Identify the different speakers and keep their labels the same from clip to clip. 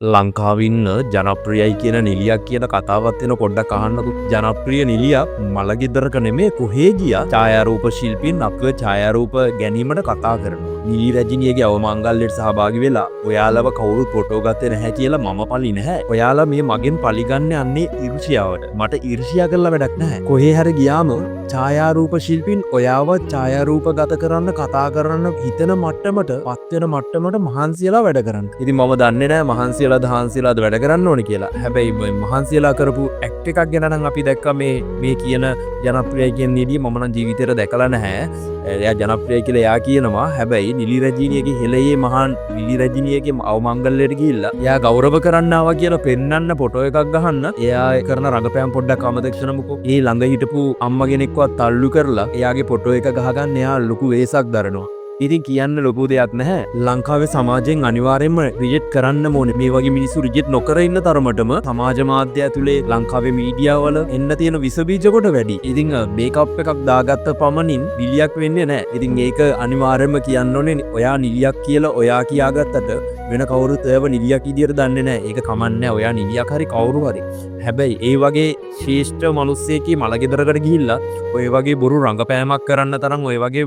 Speaker 1: ලංකාවේ ඉන්න ජනප්‍රියයි කියන නිලියක් කියන කතාවත් වෙන පොඩ්ඩක් අහන්නකෝ. ජනප්‍රිය නිලියක් මළගෙදරක නෙමේ කොහේ ගියා ඡායාරූප ශිල්පීන් අපව ඡායාරූප ගැනීමට කතා කරනවා. නිලි රජිනියගේ අවමංගල්‍යයට සහභාගී වෙලා ඔයාලව කවුරුත් ෆොටෝ ගත්තේ නැහැ කියලා මම පලි නැහැ. ඔයාලා මේ මගෙන් පලිගන්න යන්නේ ඊර්ෂ්‍යාවට. මට ඊර්ෂ්‍යා කරලා වැඩක් නැහැ. කොහේ හරි ගියාම ඡායාරූප ශිල්පීන් ඔයාව ඡායාරූප ගත කරන්න කතා කරන්න හිතන මට්ටමට පත් වෙන මට්ටමට මහන්සියලා වැඩ කරන්න. ඉතින් මම දන්නේ නැහැ මහන්සියලාද හාන්සියලාද වැඩ කරන්න ඕනේ කියලා. හැබැයි මේ මහන්සියලා කරපු ඇක්ට් එකක් ගැන නම් අපි දැක්කා. මේ මේ කියන ජනප්‍රියයි කියන නිලිය මම නම් ජීවිතේට දැකලා නැහැ. එයා ජනප්‍රියයි කියලා එයා කියනවා. හැබැයි නිලි රජිනියගේ හෙළයේ මහාන් නිලි රජිනියගේ අවමංගල්‍යයට ගිහිල්ලා එයා ගෞරව කරන්න ආවා කියලා පෙන්වන්න ෆොටෝ එකක් ගහන්න එයා කරන රඟපෑම් පොඩ්ඩක් අමතක කරමුකෝ. ඒ ළඟ හිටපු අම්මා කෙනෙක්වත් තල්ලු කරලා එයාගේ ෆොටෝ එක ගහගන්න එයා ලොකු වෙහෙසක් දරනවා. ඉතින් කියන්න ලොකු දෙයක් නැහැ. ලංකාවේ සමාජයෙන් අනිවාර්යයෙන්ම රිජෙක්ට් කරන්න ඕනේ. මේ වගේ මිනිස්සු රිජෙක්ට් නොකර ඉන්න තරමටම සමාජ මාධ්‍ය ඇතුලේ ලංකාවේ මීඩියා වල එන්න තියෙන විස බීජ කොට වැඩි. ඉතින් මේකප් එකක් දාගත්ත පමණින් නිලියක් වෙන්නේ නැහැ. ඉතින් ඒක අනිවාර්යයෙන්ම කියන්න ඕනේ, ඔයා නිලියක් කියලා ඔයා කියාගත්තට වෙන කවුරුත් ඔයාව නිලියක් විදියට දන්නේ නැහැ. ඒක කමක් නැහැ. ඔයා නිලියක් හරි කවුරු හරි. හැබැයි ඒ වගේ ශ්‍රේෂ්ඨ මිනිස්සෙක්ගේ මළගෙදරකට ගිහිල්ලා ඔය වගේ බොරු රඟපෑමක් කරන්න තරම්, ඔය වගේ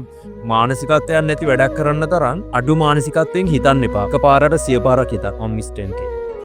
Speaker 1: මානසිකත්වයක් නැති වැඩක් කරන්න තරම් අඩු මානසිකත්වයෙන් හිතන්න එපා. එකපාරට සිය පාරක් හිතන්න. මම මිස්ටර් එන් කේ.